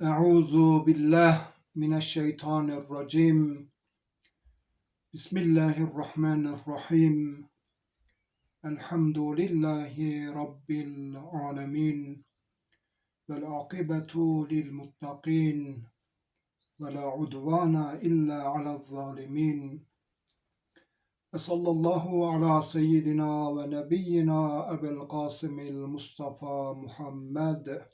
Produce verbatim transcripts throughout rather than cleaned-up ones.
أعوذ بالله من الشيطان الرجيم. بسم الله الرحمن الرحيم. الحمد لله رب العالمين. والعاقبة للمتقين. ولا عدوان إلا على الظالمين. وصلى الله على سيدنا ونبينا أبي القاسم المصطفى محمد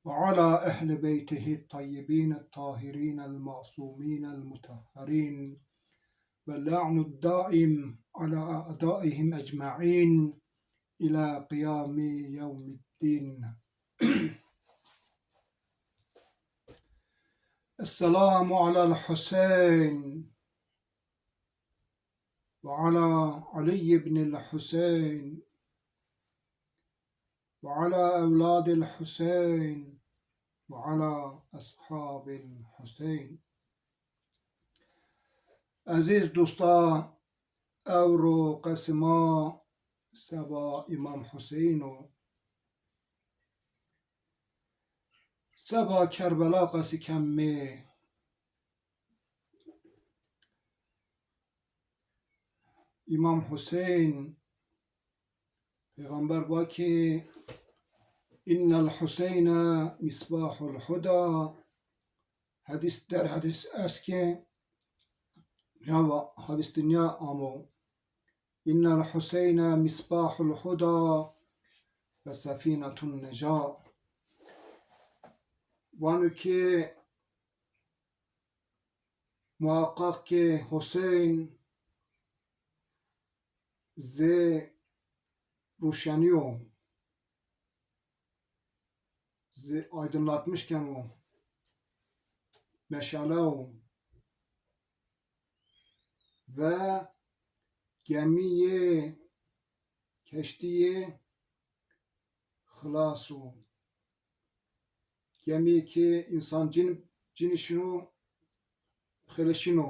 وعلى أهل بيته الطيبين الطاهرين المعصومين المطهرين، واللعن الدائم على أعدائهم أجمعين إلى قيام يوم الدين. السلام على الحسين وعلى علي بن الحسين وعلى أولاد الحسين وعلى أصحاب الحسين. Ezîz dosta, ewro qesê ma seba Îmam Huseyîn o. Seba Kerbela qesî kemê. Îmam Huseyn, Peyxamber va ki, "Innel Huseyne misbahul huda." Hedîs der hedîs est ki, ya va hedîs dinya amo. "Innel Huseyne misbahul huda ve sefinetun neca." Vano ki, muhaqqaq ki Huseyn zê ruşenî yo, zê aydınlatmış keno, meşale o ve gemîyê, keştîyê xilas o. Gemî ki însan cin, cinî şino, xelişino.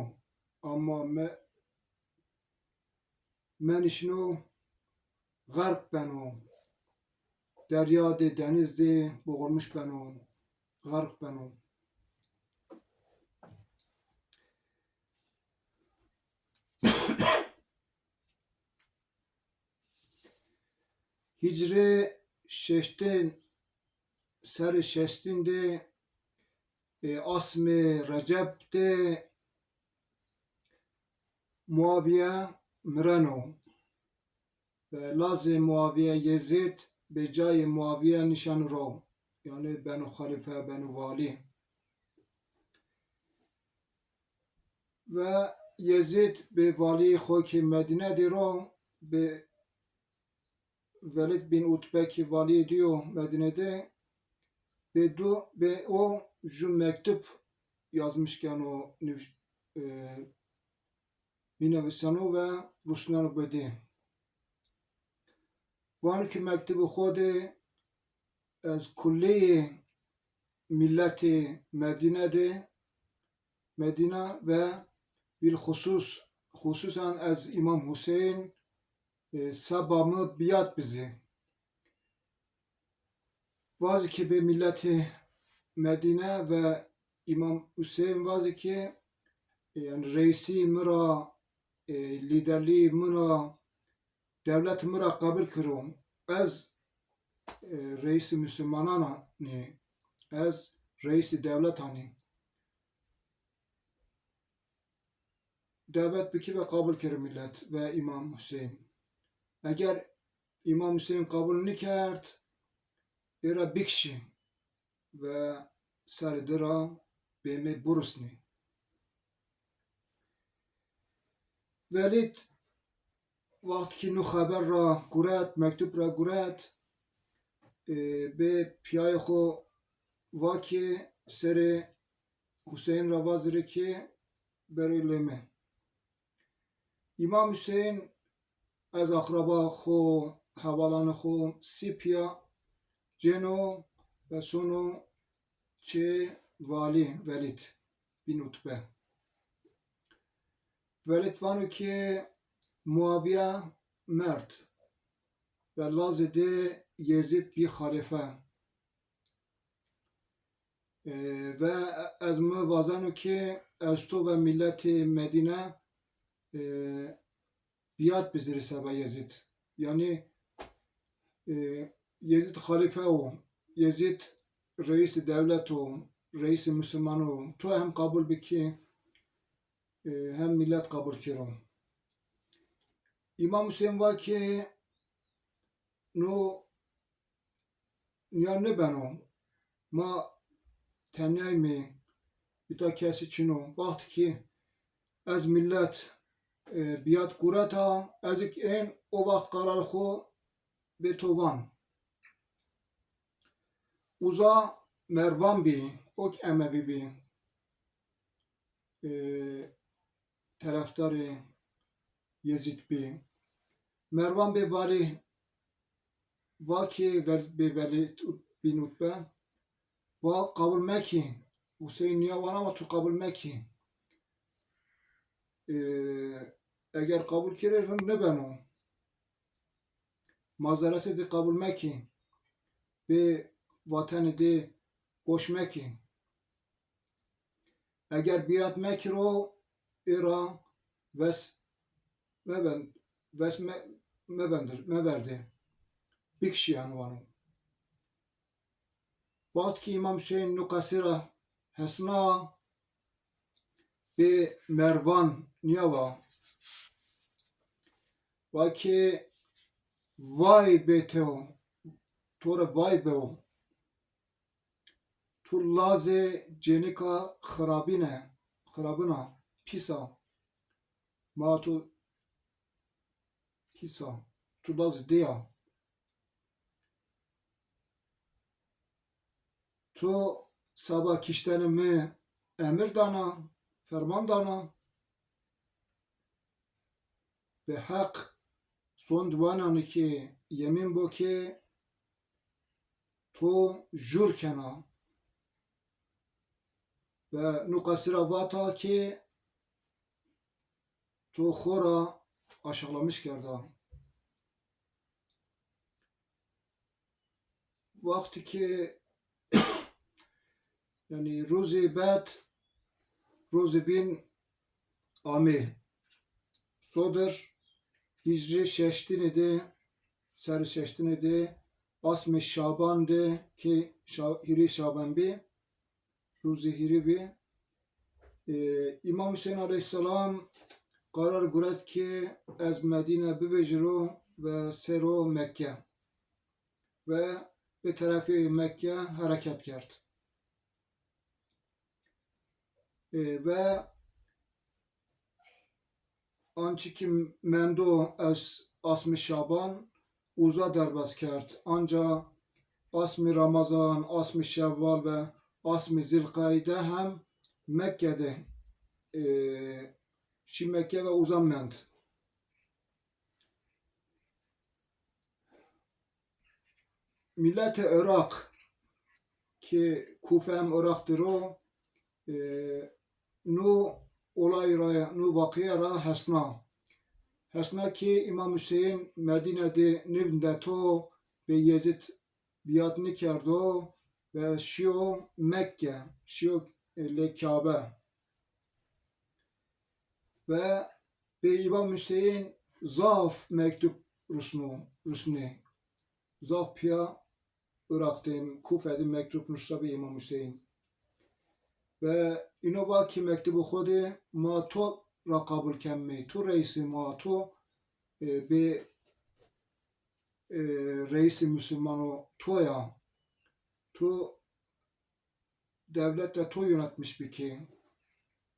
Ama me, menî şino, xerq beno. Derya de, deniz de boğulmuş beno, xerq beno. Hicrê şeştên, serê şeştîn de, e, asmê Receb de Muaviye mireno. E, lazê Muaviye Yezîd bê cayê Muaviye nişeno ro. Yanî beno xalîfe, beno valî. Ve Yezîd bê valîyê xo ki Medîne de ro, bê Velîd bin Utbe ki valîyê dî yo Medîne de, bê du, bê o ju mektub yazmış keno, nîv-, e, bînivîseno ve rusneno bedî. Vano ki mektubê xo de ez kulleyê mîletê Medîne de, Medîne ve bilxusus, xususan ez Îmam Huseyn, e, seba mi bîyad bizî. Vazî ki bê mîletê Medîne ve Îmam Huseyn vazî ki, e, yanî reîsî mi ra, e, lîderlîyî mi ra, dewlet mi ra qebul kiro. Ez, e, reîsî musulmanan a nî. Ez reîsî dewlet a nî. Dewet bikî ve qebul kero mîlet ve Îmam Huseyn. Eger Îmam Huseyn qebul nikerd, ê ra bikişî ve serê di ra bêmê burusnî. Velîd wext ki nu xeber ra guret, mektub ra guret, e, bê pîyayê xo va ki serê Huseyn ra vazirê ki bero lê mi. Îmam Huseyn ez aqraba xo, hevalanê xo sî pîya cêno ve sono çê valî Velîd bin Utbe. Velîd vano ki Muaviye merd ve lazê dê Yezîd bî xalîfe. E, ve ez mi vazeno ki ez to ve milletê Medîne, e, bîyat bizirî seba Yezîd. Yanî, e, Yezîd xalîfe o, Yezîd reîsê dewlet o, reîsê musulman o. To hem qabul bikî, e, hem millet qabul kero. Îmam Huseyîn va ki no nîya nêbeno. Ma tenyayîme, îta kesî çin o. Wext ki ez millet, e, bîyat gureta, ez ik ên o wext qerar xo bê to van. Uza Mervan bî, o ki Emevî bî. E, terefdarê Yezîd bî. Mervan bê valî va ki vel-, bê Velîd Ut-, bin Utbe va qabul mekî. Huseyîn nîya wana ama tu qabul mekî. E, eger qabul kerê rind nêbeno. Mazeretê de qabul mekî. Bê vatenê de goş mekî. Eger bîyat mekiro, ê ra ves meben-, ves me-, mebendir, meverdê. Bikişî yanî vano. Wext ki Îmam Huseyîn no qesî ra hesna, bê Mervan nîya va. Va ki vay bê to, to rê vay bo. Tu lazê cênîka xirabîne, xirabin a, pîs a. Ma tu pîs a. Tu lazê dê ya. Tu seba kiştenê mi emir dana, ferman dana. Bi Heq sond wananî ki yemîn bo ki to jûr kena. Ve no qesî ra vata ki to xo ra aşağılamış kerda. Wextî ke, yanî, rojê bed, rojê bîn amê. Sodir hîcrî şeştînî de, serê şeştînî de, asmê Şaban de ki şa-, hîrê Şaban bî, rojê hîrê bî. E, Îmam Huseyîn aleyhîsselam qerar guret ke ez Medîne bivejiro ve sero Mekke ve bi terefê Mekke hereket kerd. E, ve ançî ki mendo ez asmê Şaban uza derbas kerd. Anca asmê Ramazan, asmê Şewwal ve asmê Zilqeyde hem Mekke de, e, şî Mekke ve uza mend. Miletê Iraq ki Kufe hem Iraq dir o, e, no olay ra, no waqiye ra hesna. Hesna ki Îmam Huseyîn Medîne de nêvindeto, bê Yezîd bîyat nêkerdo ve şîyo Mekke, şîyo, e, lê Kabe. Ve bê Îmam Huseyîn zaf mektub rusno, rusnê. Zaf pîya Iraq de, Kufe de mektub nuşta bê Îmam Huseyîn. Ve îno va ki mektubê xo de ma to ra qabul kemê, to reîsê ma, to, e, bê, e, reîsê musulmano to ya. To dewlet ra to yönetmiş bî ki,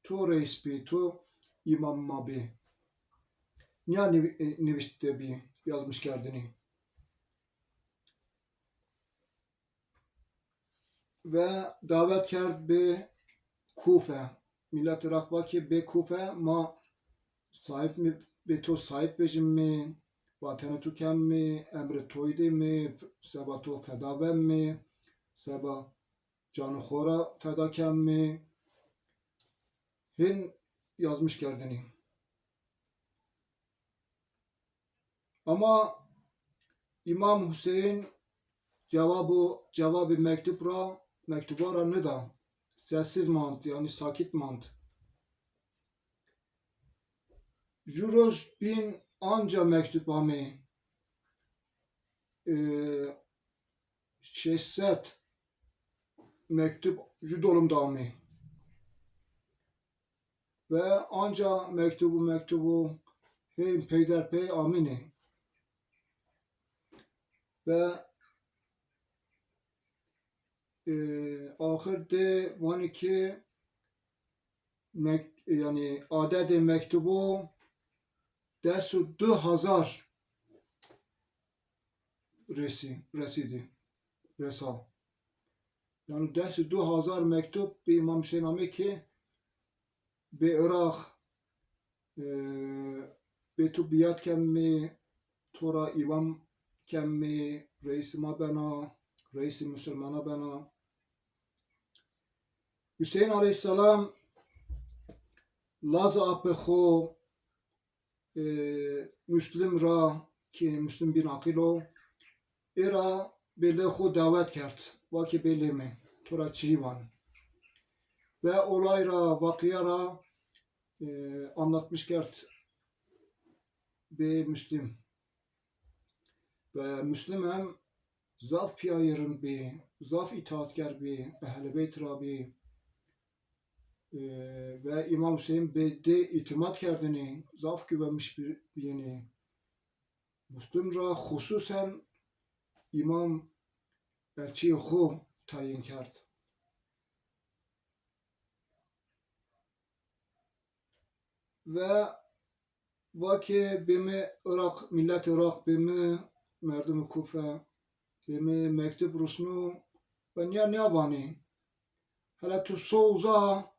to reîs bî, to îmam ma bî. Nîya nîv-, e, nivişte bî, yazmış kerdinî. Ve davet kerd bê Kufe. Milet Iraq va ki bê Kufe ma sahip mi, bê to sahip vejimî, vatenê to kemî, emrê to dêmî, seba to feda bemî, seba canê xo ra feda kemî. Hên yazmış kerdinî. Ama Îmam Huseyîn cewabo, cewabê mektub ra mektuba ra nida. Sessiz mand, yanî sakit mand. Ju roz bîn anca mektub amê. E, şeş sed mektub ju dolim de amê. Ve anca mektubu mektubu hên peyderpey amînê. Ve, e, axir de vanê ki mek-, yanî adedê mektubu des û du hazar resî, resîdî, resa. Yanî des û du hazar mektub bi Îmam Hüseyin amê ki bê Iraq, e, bê tu biyat kemmê, to ra îmam kemmê, reîsê ma bena, reîsê musulmana bena. Hüseyin aleyhisselam lazê apê xo, e, Müslim ra, ki Müslim bin Akil o, ê ra bê lê xo dawet kerd. Va ki bê lê mi, to ra çî van. Ve olay ra, vakia ra, e, anlatmış kerd bê Müslim. Ve Müslim hem zaf pîyayê rind bî, zaf îtaatker bî, Ehl-i Beyt ra bî. E, ve Îmam Hüseyin bê dê îtîmat kerdinî, zaf güvenmiş bi-, bîyinî. Müslim ra xususen Îmam elçîyê xo tayîn kerd. Ve va ke bê mi Iraq, millet Iraq bê mi, merdimê Kufe bê mi mektub rusno ve nîya nîya vanî. Hele tu so uza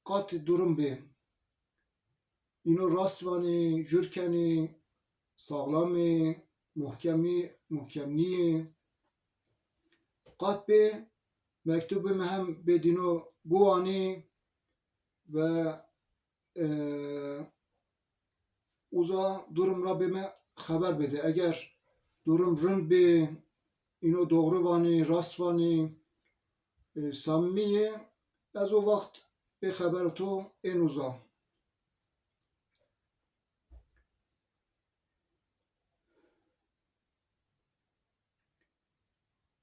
qat durum bê. Îno rast vanî, jur kenî, sağlam ê, muhkemî, muhkemnîyê. Qat bê, mektubê mi hem bê dîno biwanî ve, e, uza durum ra bê mi xeber bidê. Eger durum rind bê, îno doğru vanî, rast vanî, e, samîmî yê, ez o waxt bê xeberê to ên uza.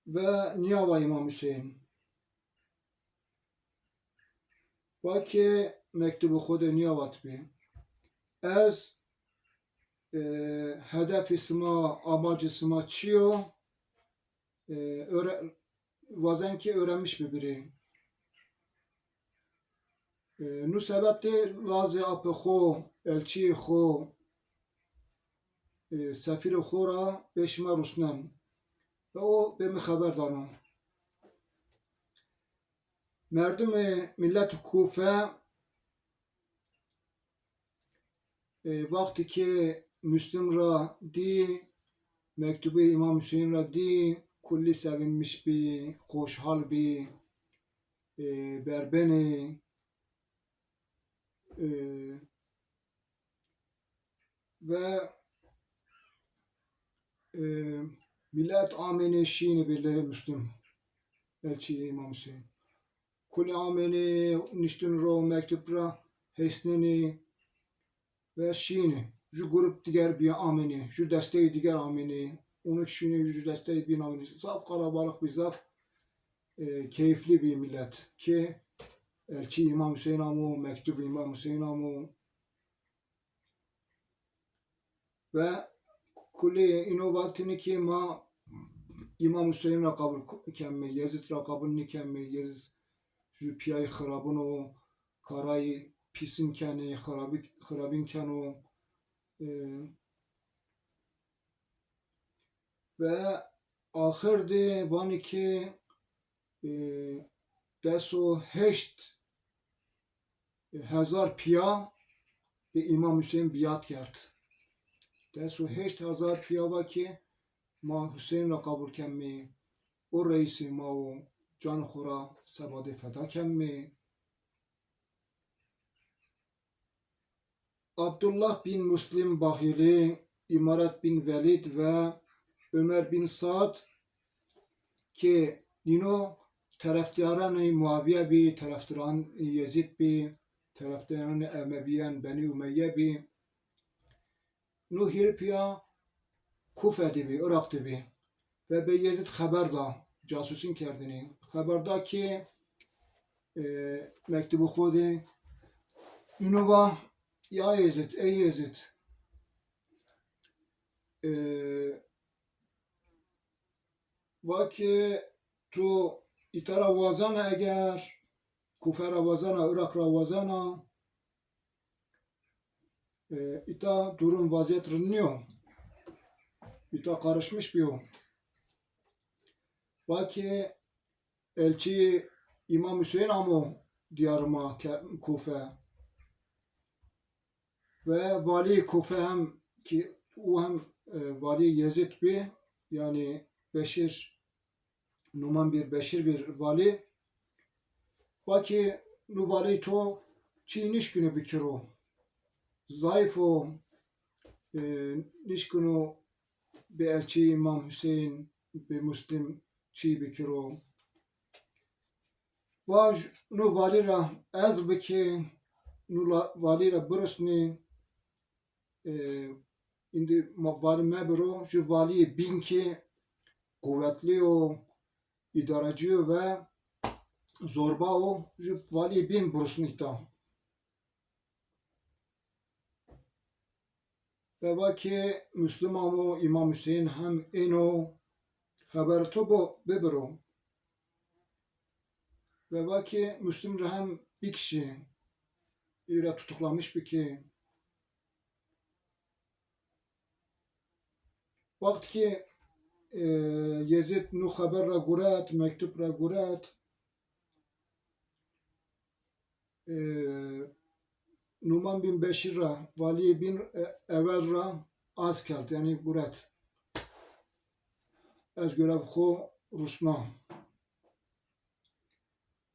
Ve nîya va Îmam Hüseyin. Va ke mektubê xo de nîya vatbî. Ez, e, hedefê sima, amacê sima çi yo? E, öğre-, vazen ki öğrenmiş bibirî. E, nu sebeb de lazê apê xo, elçîyê xo, e, sefîrê xo ra bê şima rusnen. Ve o bê mi xeber dano. Merdimê millet Kufe, e, wextî ke Müslim ra dî, mektubê Îmam Hüseyin ra dî, kullî sevinmiş bî, xoşhal bî, e, berbenê, e, ve, e, millet amênê şînê bê lê Müslim, elçîyê Îmam Hüseyin. Kulî amênê, niştin ro, mektub ra hesnenê ve şînê. Ju grup diger bî amênê, ju desteyê diger amênê. Onuk şînê, ju desteyê bîn amênê. Zaf qalabalix bî, zaf, e, keyflî bî millet. Ki elçî Îmam Hüseyin amo, mektub Îmam Hüseyin amo. Ve kulî îno vatînî ki ma Îmam Hüseyin ra qebul k-, kemê, Yezîd ra qebul nîkemê, Yezîd ju pîyayî xirabin o, karayî pîsin kenê, xirabî, xirabîn keno. E, ve axir de vanî ki, e, des û heşt hezar pîya bi Îmam Hüseyin bîyat kerd. Des û heşt hezar pîya va ki ma Hüseyin ra qebul kemê, o reîsê ma o, canê xo ra seba dê feda kemê. Abdullah bin Muslim Bahilî, Îmaret bin Velîd ve Ömer bin Sad ke nîno terefdaranê Muaviye bî, terefdaranê Yezîd bî, terefdaranê Emewîyan, Benî Umeyye bî. No hîrê pîya Kufe de bî, Iraq de bî. Ve bê Yezîd xeber da, casusîn kerdinî. Xeber da ki, e, mektubê xo de, ino va, ya Yezîd, ey Yezîd, e, va ki tu îta ra wazena, eger Kufe ra wazena, Iraq ra wazena, e, îta durum, vaziyet rind nîyo. Îta qarişmiş bîyo. Va ki elçî Îmam Hüseyin amo diyarê ma ke-, Kufe. Ve valî Kufe hem ki o hem, e, valî Yezîd bî, yanî Beşîr, Numan bir Beşîr bir valî. Va ki no valî to çî nişkino bikiro. Zayîf o, e, nişkino bi elçî Îmam Hüseyin, bi Muslim çî bikiro. Va j-, no valî ra ezl bikî, no la-, valî ra birusnî, e, îndî ma-, valî mebiro, ju valîyê bîn ki quwetlî yo, îdarecî yo ve zorba o, ju valîyê bîn birusnî îta. Ve va ki Muslim amo, Îmam Hüseyin hem êno, xeber to bo, bibiro. Ve va ki Muslim ra hem bikişî, î ra tutuklamiş bikî. Wext ki, e, Yezîd no xeber ra guret, mektub ra guret, e, Numan bin Beşîr ra, valîyê bîn, e, ewel ra az kerd, yanî guret. Ez görev xo rusna.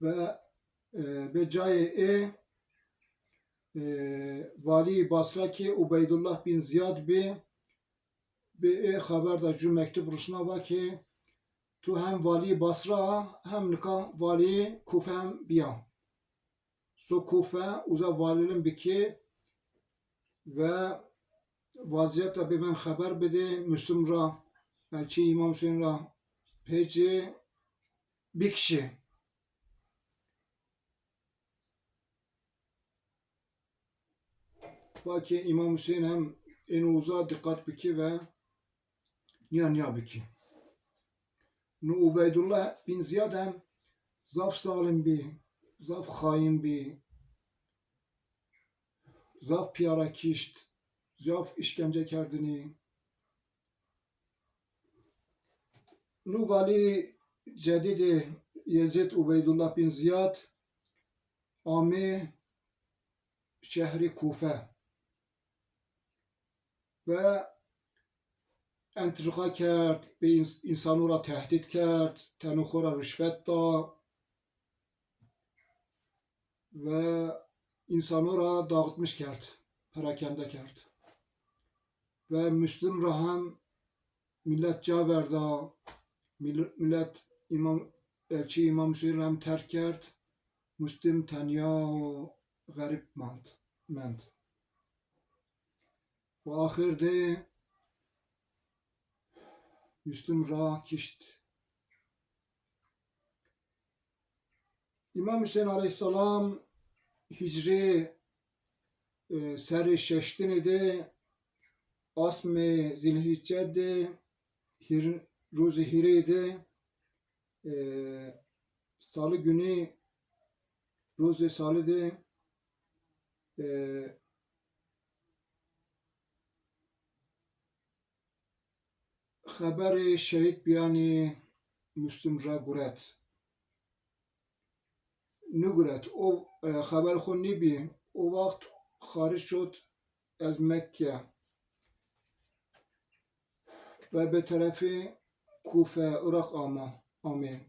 Ve, e, bê cayê ê, e, valî Basra ki Ubeydullah bin Ziyad bî, bê ê xeber da, ju mektub rusna, va ki tu hem valî Basra a, hem nika valî Kufe hem bîya. So Kufe, uza valîlin bikî ve vaziyet ra bê ben xeber bidê, Muslim ra, elçî Îmam Hüseyin ra pêcî, bikişî. Va ki Îmam Hüseyin hem êno uza, dîqet bikî ve nîya nîya bikî. No Ubeydullah bin Ziyad hem zaf zalim bî, zaf xayin bî, zaf pîya ra kişt, zaf îşkence kerdinî. No valî cedîdê Yezîd, Ubeydullah bin Ziyad, amê şehrê Kufe ve entrîka kerd, bê îns-, însano ra tehdît kerd, teno xo ra ruşvet da ve însano ra dağıtmış kerd, perakende kerd. Ve Muslim ra hem milet ca verda, mil-, milet Îmam, elçî Îmam Hüseyin ra hem terk kerd, Muslim tenya û xerîb mand, mend. Û axir de Muslim ra kişt. Îmam Hüseyin aleyhîsselam hîcrî, e, serrê şeştinî de, asmê Zîlhîcce de, hîr-, rozê hîrê de, e, salı günü, rozê salı de, e, xeberê şehîd bîyanî Muslim ra guret. Niguret. O, e, xeber xo nîbî. O wext xaric şot ez Mekke ve bi terefê Kufe, Iraq ama, amê,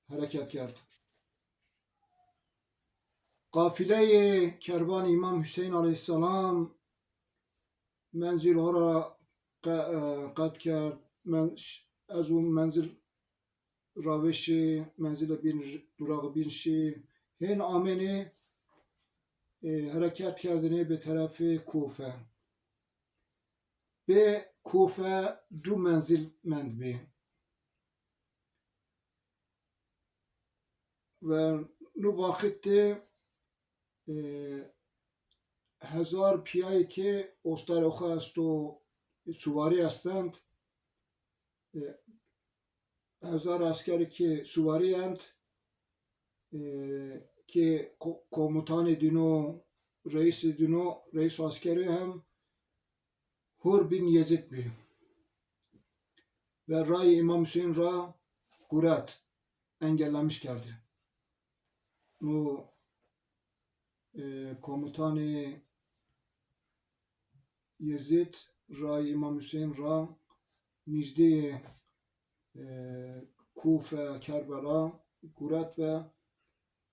hereket kerd. Qafileyê kervan Îmam Hüseyin aleyhîsselam menzil ho ra qe-, e, qet kerd. Men-, ş-, ez o menzil ravêşî, menzîlê bîn, duraxê bîn şî, hên amênê, e, hereket kerdinê bi terefê Kufe. Bi Kufe du menzîl mendbî. Ve nu vaxit de, e, hezar pîyayê ke ostarê xo esto, suwarî estend, e, hezar eskerî ke suwarî yend, e, ke ko-, komutanê dîno, reîsê dîno, reîs askerî hem Hur bin Yezîd bî ve rayê Îmam Huseyîn ra guret, engellemiş kerdî. No, e, komutanê Yezîd rayê Îmam Huseyîn ra nîjdeyê, e, Kufe, Kerbela guret ve,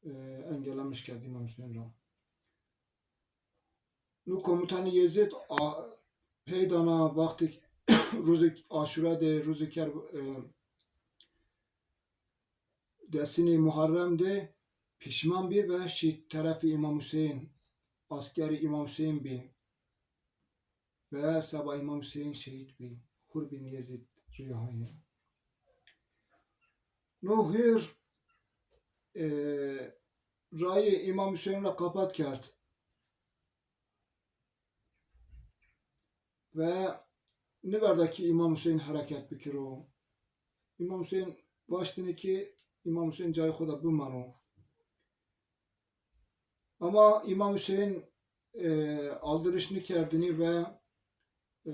e, engellemiş kerd Îmam Huseyîn ra. Nu komutanê Yezîd a-, peydana wextê ruzê Aşura de, ruzê Kerb-, e, desinê Muharrem de pişman bî ve şî terefê Îmam Huseyîn, askerê Îmam Huseyîn bî. Ve seba Îmam Huseyîn şehîd bî. Hur bin Yezîd rîyahayê. No hur, e, rayê Îmam Huseyîn ra qapat kerd. Ve niverda ki Îmam Huseyîn hereket bikiro. Îmam Huseyîn vaştine ki Îmam Huseyîn cayê xo de bimano. Ama Îmam Huseyîn, e, aldiriş nikerdinî ve, e,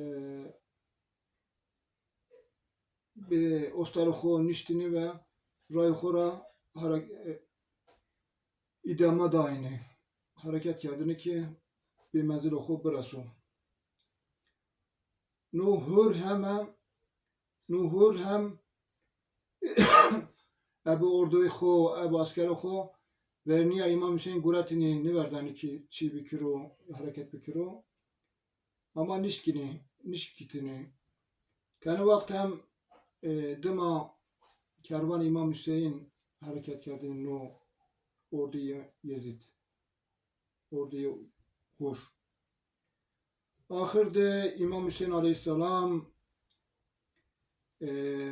bi ostarê xo niştinî ve rayê xo ra here-, e, îdame dayînî. Hereket kerdinî ki bi menzilê xo bireso. No hur heme, no hur hem ebe ordoyê xo, ebe askerê xo vernîya Îmam Huseyîn guretinî, nîverdanî ki çî bikiro, hereket bikiro. Ama nişkînî, nişkîtinî. Tenê wext hem, e, dima kervan Îmam Huseyîn hereket kerdinî no ordîyê Yezîd, ordîyê Hur. Axir de Îmam Huseyîn aleyhîsselam, e,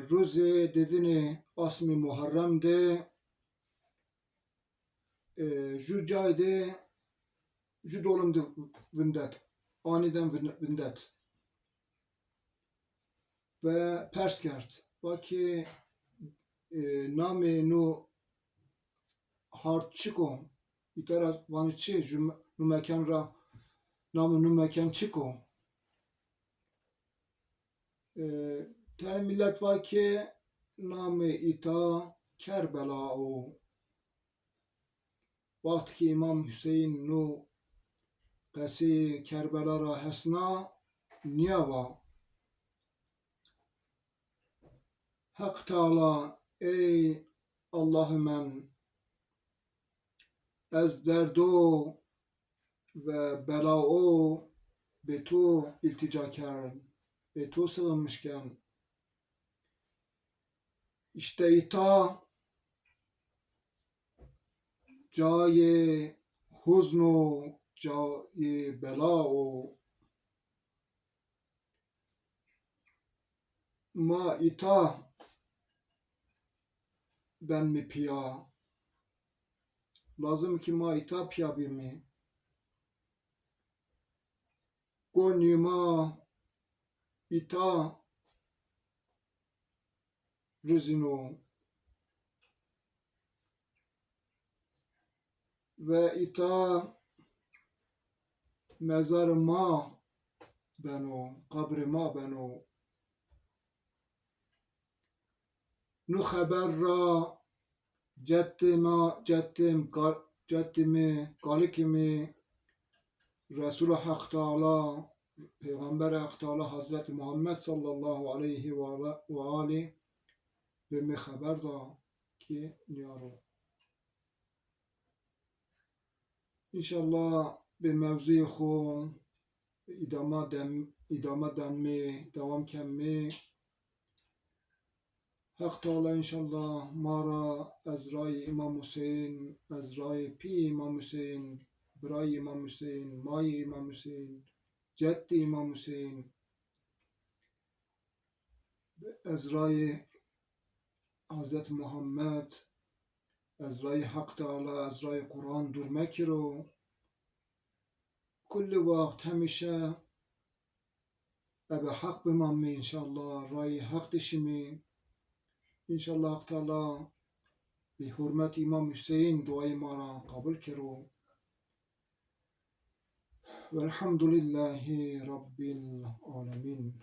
ruzê didinê asmê Muharrem de, e, ju cayê de, ju dolim de vindet, anîden vin-, vindet. Ve pers kerd, va ki, e, namê no hard çik o? Îta ra vanê çi? Ju me-, no mekan ra namê no mekan çik o? E, tenê milet va ki namê îta Kerbela o. Wext ki Îmam Huseyîn no qeseyê Kerbela ra hesna, nîya va: Heq Teala, ey Allahê men, ez derdo ve belao bê to îltîca kern, bê to sığınmış ken. Îşte îta cayê huzn o, cayê bela o. Ma îta benmî pîya. Lazim ki ma îta pîya bîmî. Gonî ma îta rizîno ve îta mezarê ma beno, qabrê ma beno. Nu xeber ra ceddê ma, ceddê mi, ka-, ceddê mi, kalikê mi, Resûlê Heq Teala, Peyxamberê Heq Teala Hazretî Muhammed sallallahu aleyhi ve ala-, ve alî bi mi xeber da ki nîya ro. Înşallah bi mewzuyê xo îdama dem-, îdama denmê, dewam kenmê. Heq Teala înşallah ma ra ez rayê Îmam Huseyn, ez rayê pîyê Îmam Huseyn, birayê Îmam Huseyn, mayê Îmam Huseyn, ceddê Îmam Huseyn, ez rayê Hazret Muhammed, ez rayê Heq Teala, ez rayê Quran dûr mekiro. Kulli wext, hemîşe ebe Heq bimamî înşallah, rayê Heq de şimî. Înşallah Heq Teala bi hurmet Îmam Huseyn duayê ma ra qabul kero. Velhamdulillahî Rabbil Alemîn.